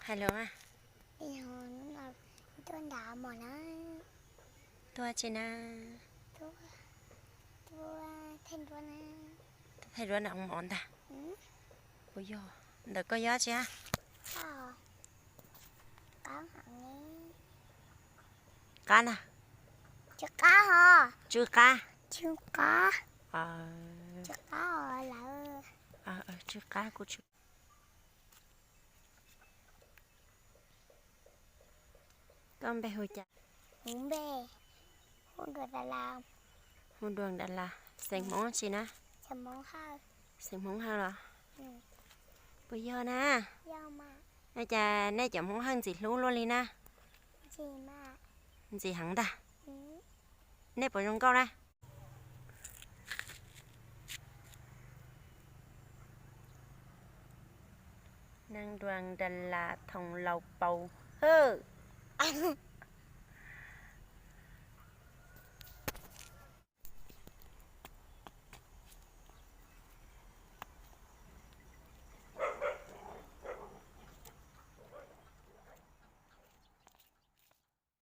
Qhia lus. Tuaj nram mos na. Tuaj tsi na? Thaij duab nram mos ntag. Puas yog? Ntawm koj yog tsi? Qab na. Tsw qab. Tsw qab. Tsw qab. Tsw qab kuj tsw. Koj npe hu cas? Hu Duas Das Las. Hu Duas Das Las, xeem Hmoob tsi na? Xeem Hmoob Hawj los? Puas yog na? Ua cas nej cov Hmoob Hawj ntxim hlub luaj li na? Ntxim heev ntag. Nej puas zoo nkauj na? Neeg Duas Das Las thoom laus paus hawj.